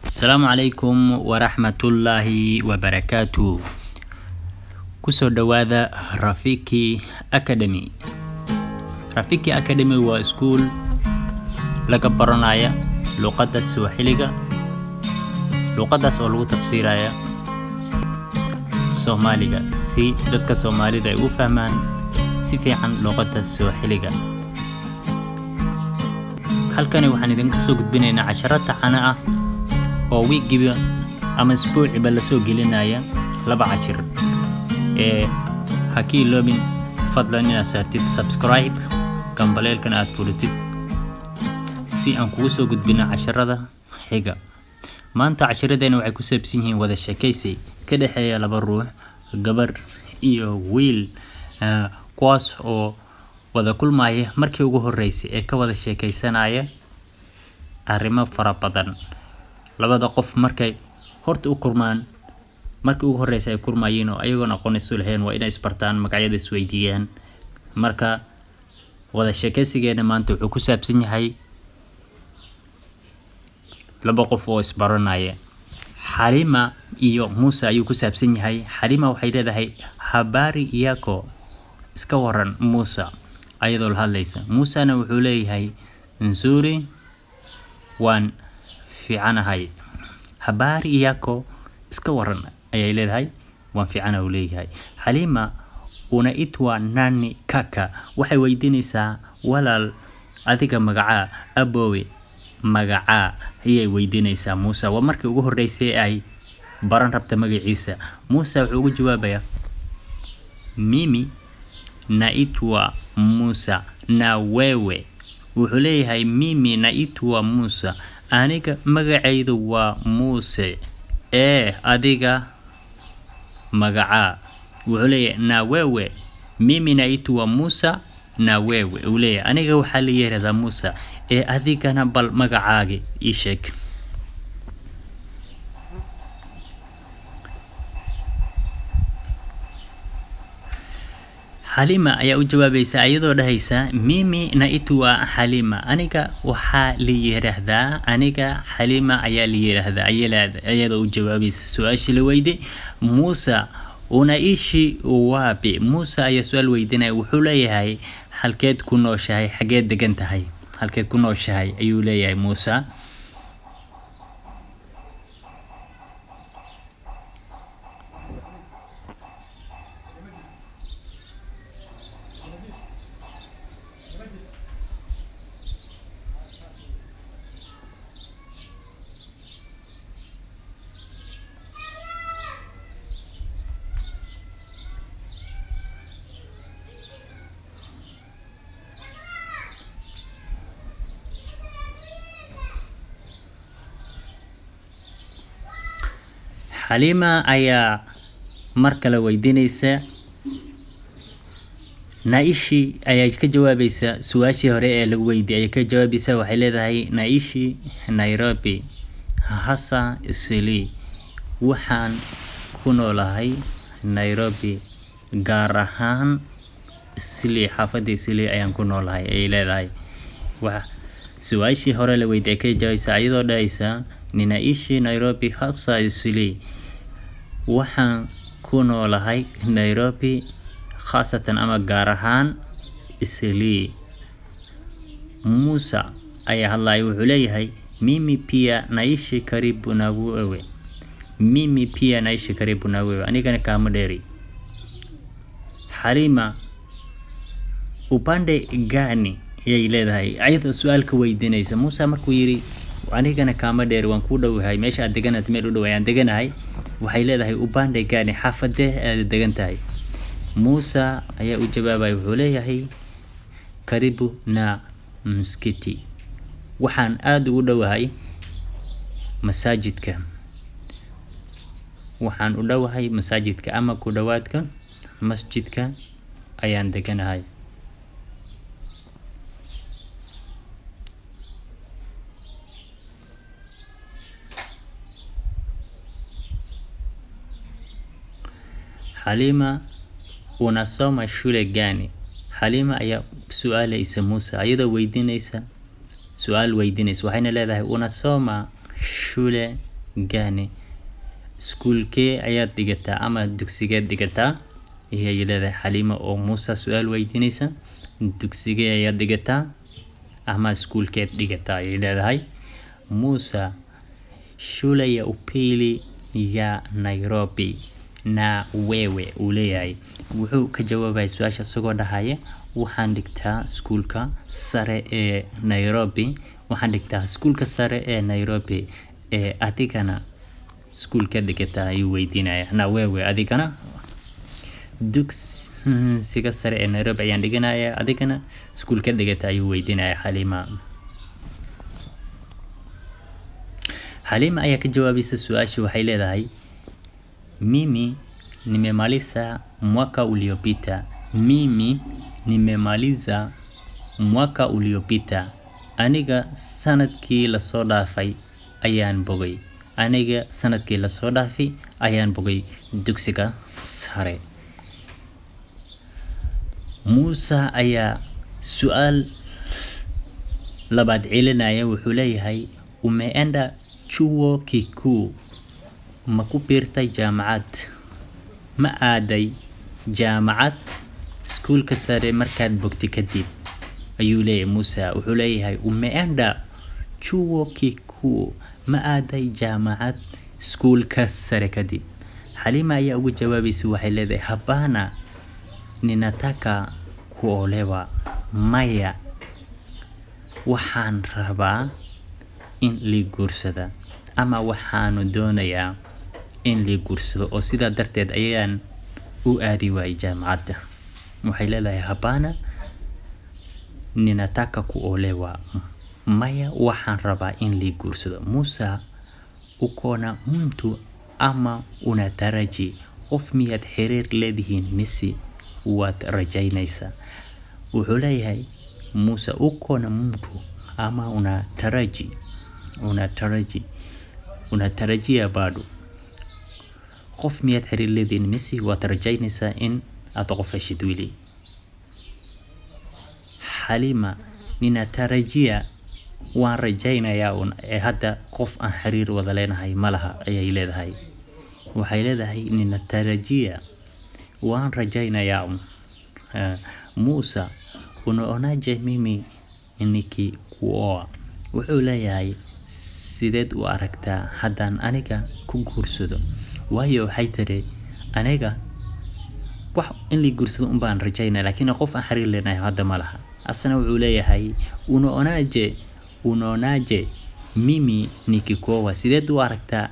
Asalaamu calaykum waraxmatullaahi wabarakaatu. Kusoo dhowaada Rafiki Academy. Rafiki Academy waa iskuul laga baranaya luqadda Swahiliga, luqaddaas oo lagu tafsiiraya Soomaaliga si dadka Soomaalida ay u fahmaan si fiican luqadda Swahiliga. Halkani waxaan idinka soo gudbinaynaa casharo taxane ah oo wiigiiba ama isbuuciba lasoo gelinaya laba cashir. Ee ha ka iloobin fadlan inaad saartid subscribe, gambaleelkan aad furitid si aan kugu soo gudbino casharada xiga. Maanta casharadeena waxay ku saabsan yihiin wada sheekaysi ka dhexeeya laba ruux, gabar iyo wiil, kuwaas oo wada kulmaya markii ugu horeysay ee ka wada sheekaysanaya arrimo fara badan. Labada qof markay horta u kulmaan markii ugu horeysay ay kulmayeen oo ayagoon aqoon isu lahayn, waa inay isbartaan, magacyada isweydiiyaan. Marka wada sheekaysigeena maanta wuxuu ku saabsan yahay laba qof oo isbaranaya. Xalima iyo Muuse ayuu ku saabsan yahay. Xalima waxay leedahay, "Habari yako?" Iska waran Muuse, ayadoo la hadlaysa. Muusena wuxuu leeyahay, "Nzuri," waan fiicanahay. "Habari yako?" Iska waran ayay leedahay. "Waan fiicana," uu leeyahay. Xalima, "Unaitwa nani kaka?" Waxay weydiinaysaa, "Walaal, adiga magacaa? Abowe, magacaa?" ayay weydiinaysaa Muuse. Waa markii ugu horeysay ay baran rabta magaciisa. Muuse wuxuu ugu jawaabayaa, "Mimi naitwa Musa, na wewe?" Wuxuu leeyahay, "Mimi naitwa Musa," aniga magacaydu waa Muuse, ee adiga magacaa? Wuxuu leeyahay, "Na wewe?" "Mimi naitwa Musa, na wewe?" Uu leeyahay, "Aniga waxaa la yiraahdaa Musa, ee adigana bal magacaagi ii sheeg." Xalima ayaa u jawaabaysa iyadoo dhahaysa, "Mimi naitwa Xalima," aniga waxaa la yiraahdaa, aniga Xalima ayaa la yiraahdaa, iyadoo u jawaabaysa su-aashii la weydiiyey. Musa, "Unaishi wapi?" Musa ayaa su-aal weydiinaya. Wuxuu leeyahay, "Halkeed ku nooshahay? Xageed degan tahay? Halkeed ku nooshahay?" ayuu leeyahay Musa. Xalima ayaa mar kale weydiinaysa. Naishi ayaa ka jawaabaysa su-aashii hore ee lagu weydiiyey ayay ka jawaabaysa. Waxay leedahay, "Naishi Nairobi, hasa Eastleigh." Waxaan ku noolahay Nairobi, gaar ahaan Eastleigh, xaafadda Eastleigh ayaan ku noolahay, ayay leedahay. Wax su-aashii hore la weydiiyey ka jawaabaysa iyadoo dhahaysa, "Ninaishi Nairobi, hasa Eastleigh." Waxaan ku noolahay Nairobi, khaasatan ama gaar ahaan Eastleigh. Musa ayaa hadlaya. Wuxuu leeyahay, "Mimi pia naishi karibu na wewe." "Mimi pia naishi karibu na wewe," anigana kaama dheeri. Xalima, "Upande gani?" ayay leedahay, ayadoo su-aal ka weydiinaysa Muuse. Markuu yidhi, "Anigana kaama dheeri, waan kuu dhowahay, meesha aad deganahay meel u dhow ayaan deganahay," waxay leedahay, "Upande gani?" Xaafadee aad degan tahay? Muuse ayaa u jawaabaya. Wuxuu leeyahay, "Karibu na msikiti," waxaan aada ugu dhowahay masaajidka. Waxaan u dhowahay masaajidka ama ku dhowaadka masjidka ayaan deganahay. Xalima, "Unasoma shule gani?" Xalima ayaa su-aalaysa Muuse iyadoo weydiinaysa su-aal weydiinaysa. Waxayna leedahay, "Unasoma shule gani? Iskuulkee ayaad dhigataa ama dugsigeed dhigataa, ayay leedahay Xaliima oo Muuse su-aal weydiinaysa. Dugsigee ayaad dhigataa ama iskuulkeed dhigataa, ayay leedahay. Muuse, shule ya upili ya Nairobi, na wewe? Uu leeyahay. Wuxuu ka jawaabaya su-aasha isagoo dhahaya, waxaan dhigtaa iskuulka sare ee Nairobi, waxaan dhigtaa iskuulka sare ee Nairobi, ee adigana iskuulka dhigataa, ayuu weydiinaya. Na wewe, adigana? Dugsiga sare ee Nairobi ayaan dhiganaya, adigana iskuulka dhigata, ayuu weydiinaya Xaliima. Xaliima ayaa ka jawaabaysa su-aasha, waxay leedahay, mimi nimemaliza mwaka uliopita. Mimi nimemaliza mwaka uliopita. Aniga sanadkii lasoo dhaafay ayaan bogay. Aniga sanadkii lasoo dhaafay ayaan bogay dugsiga sare. Muuse ayaa su-aal labaad celinaya, wuxuu leeyahay, umeenda chuo kikuu? Ma ku biirtay jaamacad? Ma aaday jaamacad iskuulka sare markaad bogtay kadib, ayuu leeyahay Muuse. Wuxuu leeyahay, umeenda chuo kikuu? Ma aaday jaamacad iskuulka sare kadib? Xaliima ayaa ugu jawaabaysa, waxay leedahay, hapana, ninataka kuolewa. Maya, waxaan rabaa in lii guursada ama waxaanu doonayaa in lii guursado, oo sidaa darteed ayaan u aadi waayay jaamacadda. Waxay leedahay, hapana, ninataka kuolewa. Maya, waxaan rabaa in lii guursado. Musa, uko na mtu ama unataraji? Qof miyaad xiriir leedihiin mise waad rajaynaysaa? Wuxuu leeyahay Muuse, uko na mtu ama unataraji? Unataraji, unatarajia bado? Qof miyaad xiriir leedihiin mise waad rajaynaysaa in aad qof heshid weli? Xaliima, ninatarajia, waan rajaynayaa un, ee hadda qof aan xiriir wada leenahay ma laha, ayay leedahay. Waxay leedahay, ninatarajia, waan rajaynayaa un. Musa, unaonaje mimi nikikuoa? Wuxuu leeyahay, sideed u aragtaa haddaan aniga ku guursado? Waayo waxay tiri, aniga wax in lii guursado un baan rajaynaya, laakiin qof aan xiriir leenahay hadda ma laha. Asna wuxuu leeyahay, unaonaje, unaonaje mimi nikikuoa? Sideed u aragtaa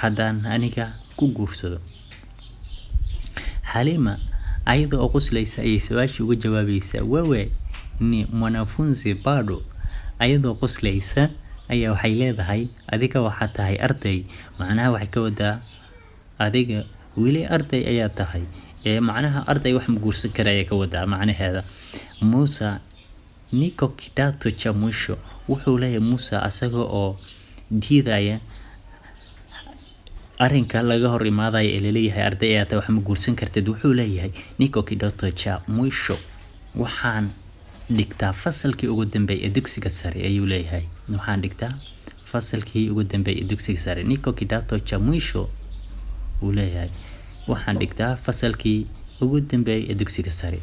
haddaan aniga ku guursado? Xaliima ayada oo qoslaysa ayay su-aasha uga jawaabaysaa, wewe ni mwanafunzi bado? Ayadoo qoslaysa ayaa waxay leedahay, adiga waxaa tahay arday. Macnaha waxay ka wadaa, adiga weli arday ayaa tahay, ee macnaha arday wax ma guursan kara ayay ka wadaa macnaheeda. Musa, niko kidato cha mwisho. Wuxuu leeyahay Musa, asaga oo diidaya arrinka laga hor imaadaya ee laleeyahay arday ayaa tahay, wax ma guursan kartid, wuxuu leeyahay, niko kidato cha mwisho, waxaan dhigtaa fasalkii ugu dambeeyay ee dugsiga sare, ayuu leeyahay. Waxaan dhigtaa fasalkii ugu dambeeyay ee dugsiga sare. Niko kidato cha mwisho, uu leeyahay, waxaan dhigtaa fasalkii ugu dambeeyay ee dugsiga sare.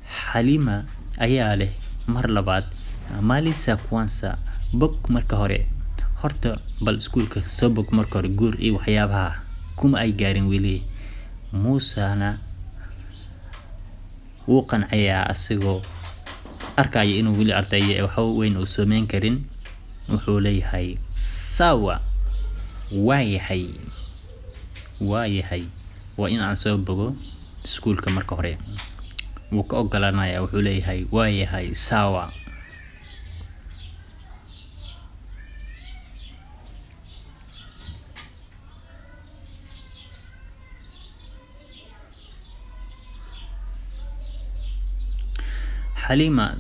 Xaliima ayaa leh mar labaad, maliza kwanza, bog marka hore, horta bal iskuulka soo bog marka hore, guur iyo waxyaabaha kuma ay gaarin weli. Muusana wuu qancayaa, asigoo arkaya inuu weli ardaya waxba weyn uu sameyn karin. Wuxuu leeyahay, sawa, waayahay, waayahay, waa in aan soo bogo iskuulka marka hore. Wuu ka ogolaanaya, wuxuu leeyahay, waayahay, sawa. Xaliima,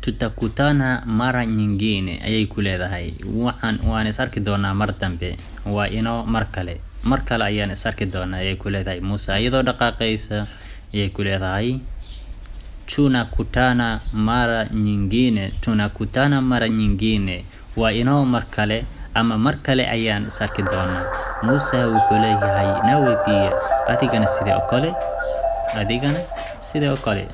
tutakutana mara nyingine, ayay ku leedahay. Waxaan waan is arki doonaa mar dambe, waa inoo mar kale, mar kale ayaan is arki doonaa, ayay ku leedahay. Muuse iyadoo dhaqaaqaysa ayay ku leedahay, tunakutana mara nyingine, tunakutana mara nyingine, waa inoo mar kale. Ama mar kale ayaan is arki doonaa. Muuse wuxuu leeyahay, nawe pia, adigana sidoo kale, adigana sidoo kale.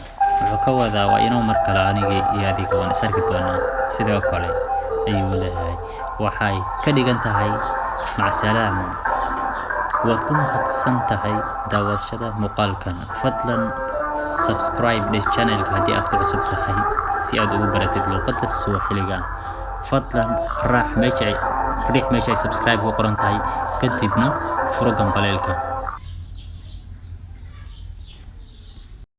Wuxuu ka wadaa waa inuu mar kale aniga iyo adiga waan is arki doonaa, sidoo kale ayuu leeyahay. Waxay ka dhigan tahay macsalaamo. Waad ku mahadsan tahay daawashada muuqaalkan. Fadlan subscribe dheh channelka haddii aad ku cusub tahay, si aad ugu baratid luqadda Suwaxiliga. Fadlan raax meesha ay, riix meesha ay subscribe ku qoran tahay, kadibna furo gambaleelka.